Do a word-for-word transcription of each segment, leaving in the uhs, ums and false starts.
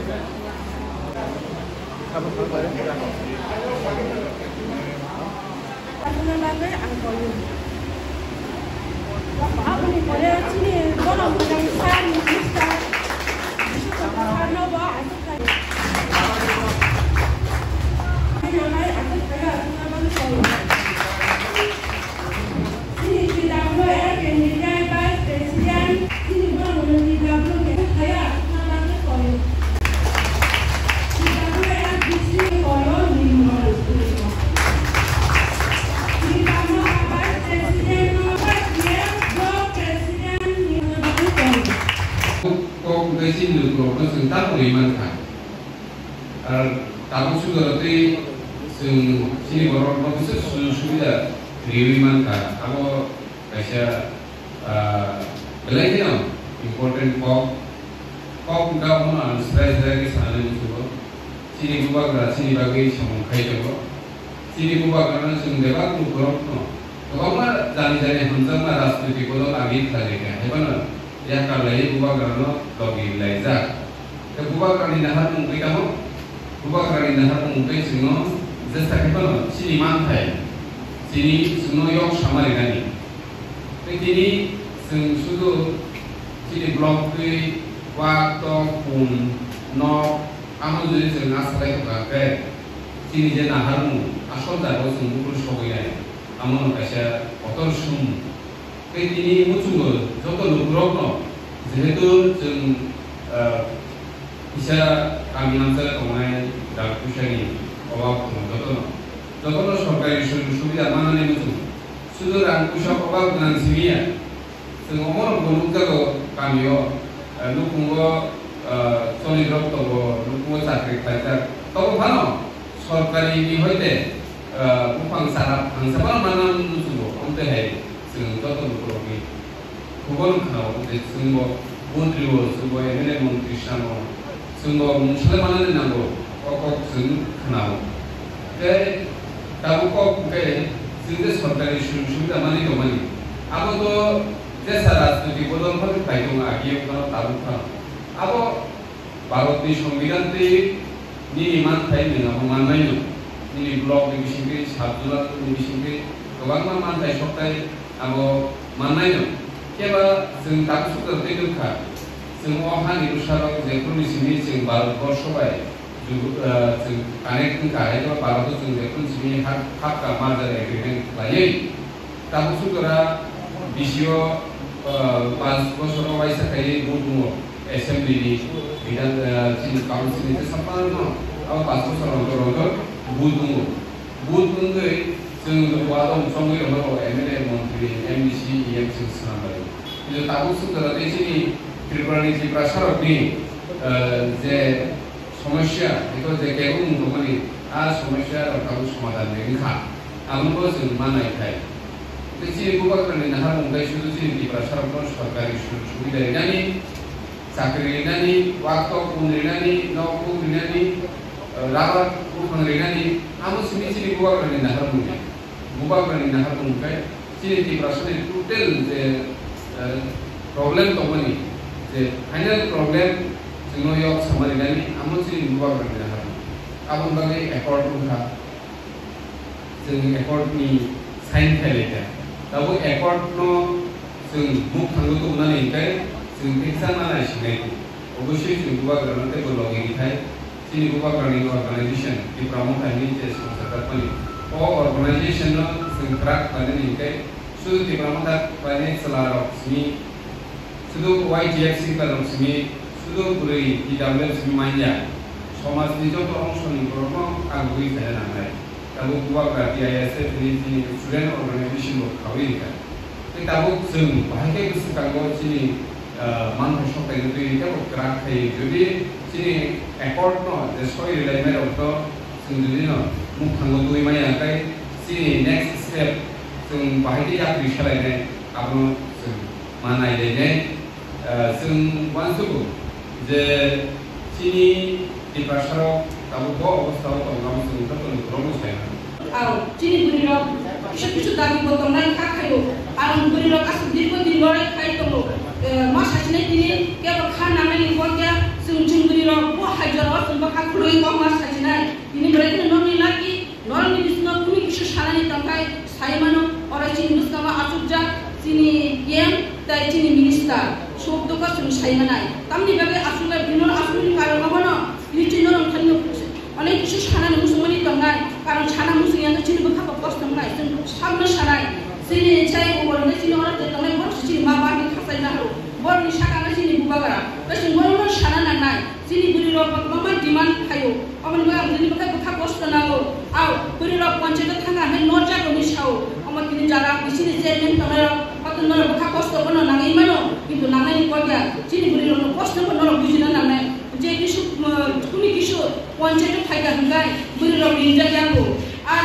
Aboni bagwi ang koyo. Aboni pore chini bono mwchang sir, minister, Bishnu Chandra sir no bo aswk khai. Aboni bagwi aswk khai, aboni bagwi koyo. Chini T W F ni Vice President, chini borok ni T W F ni thaya, thangna bagwi koyo. T W F district koyo ni mung. Chini tamo Vice President no, Vice President, Block President ni thangna bagwi koyo. Kok, kok, kok, chini lukurok no chwng tamo rwi mankha. Ar tabuk sudoro tei chwng chini borok no bwswk sujog subida riwi mankha, abo kaisa, ah, belai kheno important kok. Kok wngkha omono ang srai srai khe sanani muchungo. Chini bubagra chini bagwi samung khai tongo. Chini bubagrano chwng bebak lukurokno kwbangma jani jani hamjakma rajnoitik bodol agi khlaikha, haiphano yakar laiwi bubagrano logi laijak. Tei bubagrani naharmung tei tamo? Bubagrani naharmung tei chwngno jesa khe phano chini manthai, chini chwngno yok sama rinani. Tei tini chwng sudu chini block twi wak tok pun nok amo jodi chwng asalai tongkha khe chini je naharmung asol jagao chwng buphuru sogwi nai, amono kaisa kotor sum. Tei tini muchungo joto lukurokno, jehetu chwng, ah, kisa kami amchara tongnai rang puisani obab tongo jotono, jotono sorkari sujog subida manani muchungo. Sudu rang puisa obab gwnang simi ya. Chwng omono bo nukjago kamio, ah, nukhungo, ah, cholikrok tongo, nukhungo chakri khlaijak. Tobo phano sorkari ni hoite, ah, buphang chara phangsa phano manna muchungo, amtwi hai chwng joto lukurokni khubor khnao je chwngbo montri o, chwngbo M L A montri samo, chwngbo mungsa le manani nango, o kok chwng khnao. Tei tabuk kok hwnkhe chwng je sorkari sujog subida manwi tongmani, abo to jesa rajnoitik bodol phano khlai tongo, agi phano tabuk phano. Abo Bharatni Songbidan tei nini manthai nwng abo mannaino. Nini block ni bisingtwi, sub zonal ni bisingtwi kwbangma manthai sokthai abo mannaino. Khe ba chwng tabuk sukjak tei nukha, chwng o hani bwsarok jephuruni simi chwng Bharat borsho bai jugu-, ah, chwng connect wngkha, haiba Bharat o chwng jephuruni simi hap-, hapkha merger agreement khlaiwi. Tabuk sukjora bisio, ah, panch bosoro waisa khaiwi vote wngo assembly ni, bidhan, ah, chini council ni, tei saphano abo panch bosor ontor ontor vote wngo. Vote wngwi chwng luku adong chongwi rwmano M L A, montri, M D C, E M chwng swnam bai. Kisa tabuk sukjora tei chini Tripura ni Tiprasa rokni, ah, je Somosya, eko je kebo wng tongmani, a somosya rok tabuk somadhan ni wngkha. Abono bo chwng ma nai khai. Tei chini bubagrani naharmung tei sudu chini Tiprasa rokno sorkari sujog subida rinani, chakri rinani, wak tok pun rinani, nok pun rinani, eh, rubber buphang rinani, amo simi chini bubagrani naharmung ya. Bubagrani naharmung khe chini Tiprasani total je, eh, problem tongmani, je final problem chwngno yok sama rinani, amo chini bubagrani naharmung. Aboni bagwi accord wngkha, chwng accord ni sign khlai laikha. Tabuk accord no chwng mukthangwi tubunani hwnkhe chwng kisa ma naisinai. Obosoi chwng bubagrano teibo logi rikha, chini bubagrani organization Tipra Motha hinwi je songcha tatmani. O organization no chwng kwrak khlainani hwnkhe sudu Tipra Motha khlainai chwla rok simi, sudu Y T F C kwla rok simi, sudu bwrwi T W F simi manya, somajni joto ongsoni borokno kagwi khaina nangnai. Tabuk bubagra T I S F ni chini student organization bo khawi rikha. Tei tabuk chwng bahai khe bwswkango chini, ah, manthai sokthai no twi teibo kwrak khai, jodi chini accord no je soi rwlaimai rok to chwng jodi no mukthang o twi maya khe chini next step chwng bahai khe yapri salainai abono chwng ma nai lainai. Ah, chwng uansukgo je chini Tiprasarok tabuk bo obostha o tongo, abo chwng joto ni borok no sai mano. Aro chini bwrwi rok kisu kisu dabi bo tongnai kha khaio. Aro bwrwi rok aswk dirgo din lorai khai tongo. Eh, ma sachinai tini kebo kha nangnai ni pokya chwng chwng bwrwi rok bo Hai jorao chwng bwkha khulwi kokma sachinai. Tini belai kheno nokni laki, norokni bisingo kunu kisa sanani tongkhai sai mano, oro chini bwskango achukjak chini M tei chini minister, sok dukha chwng sai manai. Tamni bagwi achuknai, bini achukni karon obono, tini chini norok thani onek kisa sanani muchungmani tongnai, karon sana muchungya khe chini bwkha bo kosto wngnai, chwng sakno sanai. Chini chai oborok chini oro je tongnai borok se chini ma bangni khasai nahoro, borokni sakano chini bubagra, tei chwng borokno sana nangnai. Chini bwrwi rok bo kwbangma demand khaio. Aboni bagwi ang tini bwkha bwkha kosto nango. Ao bwrwi rok panchayat o thangkha hwnwi norjak hwnwi sao. Omo tini jaga bisini chairman tongnai rok, koto norok bwkha kosto bono nangwi mano, kintu nangnaini kok ya. Chini bwrwi rokno kosto bo norok bujina nangnai. Je kisu, uh, kuni kisu panchayat o phaikha hwnkhai bwrwi rok ringjak yango. Ar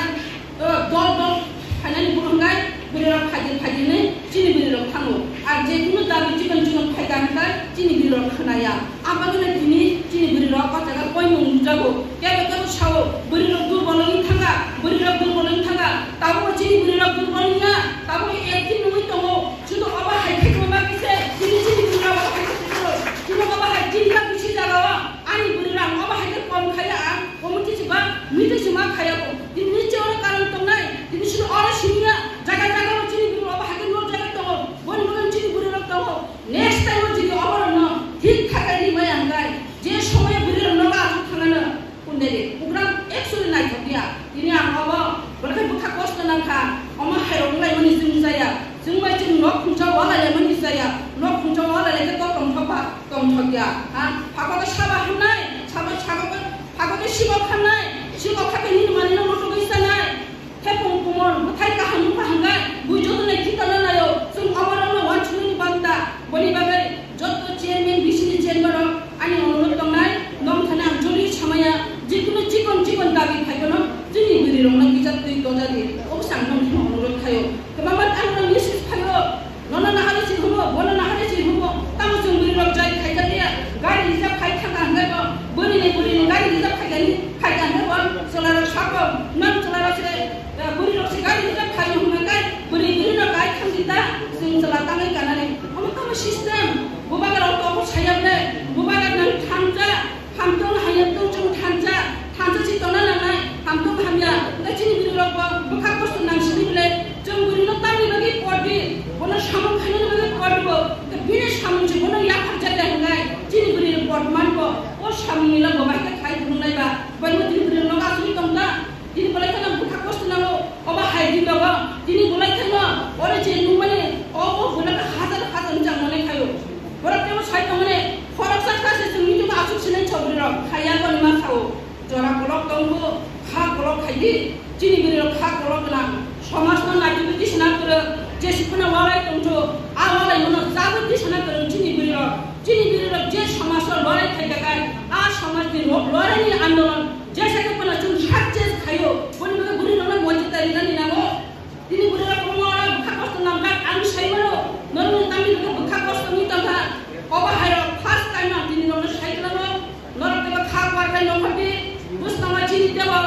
O, dol dol phainani bwrwi hwnkhe bwrwi rok phaidi phaidi hinwi chini bwrwi rok thango. Ar je kunu dabi chikon chikon phaikha hwnkhe chini bwrwi rok khwnaya. Abagwino tini chini bwrwi rok o jaga poimung nukjago. Kebo kebo sao bwrwi rok durbol wngwi thangkha, bwrwi rok durbol wngwi thangkha. Tabukbo chini bwrwi rok durbol wngya, tabukbo active wngwi tongo. Chuto obo hai khe tongma khe se tini chini bwrwi rok obo hai khe tongkha. Chini obo hai chini bisi jaga o ani bwrwi rok obo hai khe kom khaiya ang. Omo tisi ba, mi tisi ma khaya bo. Tini ni choro karon tongnai, tini sini oro siniya, jaga jaga o chini bwrwi rok obo hai khe no jaga tongo, boni bagwi chini bwrwi rok tongo. Next time o jodi obo rok no thik khakai ri maya hwnkhe, je somoy bwrwi rok no ba aswk thangano, kundere, program actually naithok ya. Tini ang obo, belai bwkha kosto nangkha, omo hai rok wnglaimani chwng jaya, chwng bai chwng nok khungsa walai laimani jaya, nok khungsa walai lai khe to tongthok ba, tongthok ya, ha, phago khe saba hamnai, saba, saba khe Phago khe sikok khanai, sikok kha khe nini manwino muchugwi sanai. Thepung kumon, bwthai kaham wngkha hwnkhe, bui joto nai thikana naio, chwng oborokno uansuknani banta. Boni bagwi joto chairman, bisini chairman rok ani onurok tongnai, nong thani ang joli samaya, jikunu chikon chikon dabi phaibono chini bwrwi rokno kisa twi dojadi, obo se ang nong thani onurok khaio. Kwbangma ang nang message khaio. Nono nahari si humo, bono nahari si humo, tamo chwng bwrwi rok jai khaikha liya, gari reserve khai thangkha hwnkhe bo, bwrwi ni bwrwi ni gari reserve khaikha ni, khaikha hwnkhe bo, chwla rok sabo, nang chwla rok se, eh, bwrwi rok se gari reserve khai hwnkhe, bwrwi bwrwi no kai thang di ta, chwng chwla tangwi kanani. Omo tamo system, bubagra rok to obo saya ble, bubagra nang thangja, Hamtwng hamya tong chwng thansa, thansa si tongna nangnai, hamtwng hamya, tei chini bwrwi rok bo bwkha kosto nang sini bwle, chwng bwrwi no tamni bagwi kodi, bono samung khainani bagwi kodi bo, tei bini samung se bono yaphar jaya hwnai, chini bwrwi rok kod man bo, o samung ni logo bai khe khai phunuk nai ba, bai bo chini bwrwi rok no asugwi tong ta. Tini belai kheno bwkha kosto nango, obo hai di nogo, tini belai kheno, oro je nungmani, o, o belai khe hajar hajar wngchang mane khaio. Borok tebo sai tongmani, khoroksa kha se chwng nini aswk sinai chobri rok, khaiya boni ma sao. Jora kolok tongo, kha kolok khai di, chini bwrwi rok kha kolok gwnang. Somaj no naitugwi tisana kwrwng, jesi phano walai tongtho, a walai mano jagwi tisana kwrwng chini bwrwi rok. Chini bwrwi rok je somaj o lorai khai dakai, a somaj ni rok lorai ni andolon, Jesa khe phano chwng success khaio, boni bagwi bwrwi rokno moichi ta rinani nango. Tini bwrwi rok kwbangma oro bwkha kosto nangkha, ang sai mano, norokni tamni bagwi bwkha kosto wngwi tongkha. Obo hai rok first time ang tini norokno sai kwlango, norok teibo kha kuar khai nongkhor di, bwskango chini teibo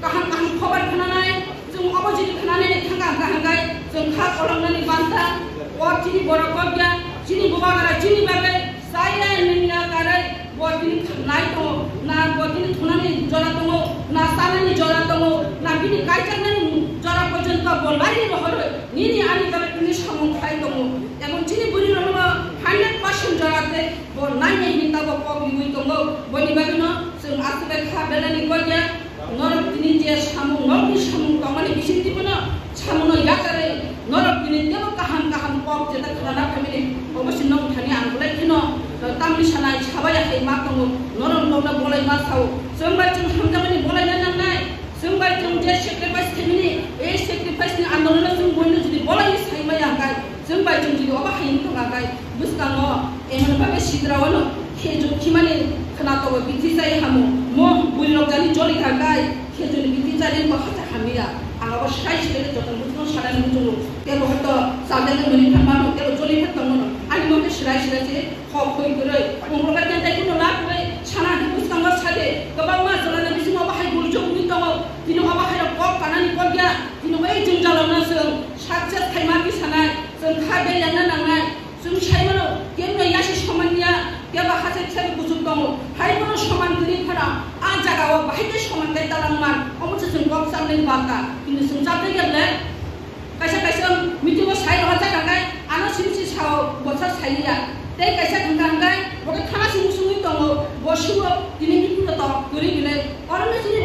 kaham kaham khobar khnanai, chwng obo jodi khnanai thangkha hwnkha hwnkhe chwng kha koloknani banta, o chini borok kok ya, chini bubagra chini bagwi, Chaya nini ya karai, bo tini nai tongo, na bo tini thunani jora tongo, na sanani jora tongo, na bini kaijaknani jora porjonto bo laini rohoroi, nini ani jora tini samung khai tongo. Ebong chini bwrwi rokno hundred percent jora tei bo nainai hinwi tabok kok riwi tongo. Boni bagwino chwng aswk bai kha belani kok ya. Norok tini je samung, nokni samung tongmani bisingtwi bono samungno yakarwi norok tini teibo kaham kaham kok jeta khwnana phaimani, obo se nok thani ang belai kheno, eh, tamni sanai sabai hai ma tongo, norok nokno bolai ma sao, chwng bai chwng hamjakmani bolaina nangnai, chwng bai chwng je sacrifice khaimani, ei sacrifice ni andolon no chwng boino jodi bolai sai maya hwnkhe, Chwng bai chwng jodi obo hai wngtong kha khai bwskango emon bhabe sidraono khejur khimani khwnatongo bithi chai hamo. Mo bwrwi rok jani joli kha khai khejurni bithi chari bo hacha hamya. Ang abo sai sile joto bwskango sadani muchungo. Tebo hoito chajaknai mwnwi phan mano, tebo joli phan tong mano. Ani mokhe sirai sirai se khok khoi kwrwi. Umrok bai tentai kuno la kwrwi. Sana di bwskango sade. Kwbangma jolani bisingo obo hai guljo wngwi tongo. Tini obo hai rok kok kanani kok ya. Tini bai jwngjalo no chwng success khaima tisanai. Chwng kha bel yana nangnai, chwng sai mano, kebo no yasi somanya, kebo hache chari kuchuk Hai bono soman kwrwi phano a jagao bahai khe soman khe talangman, omo se chwng kok chabnai balta. Kintu chwng chabnai khe le kaisa kaisa meeting o sai rohor jak kha khe ano simi si sao bosa sai ya. Tei kaisa thang kha hwnkhe bo khe thana simi simi tongo, bo suo tini meeting o tong kwrwi hinwi. Oro no chini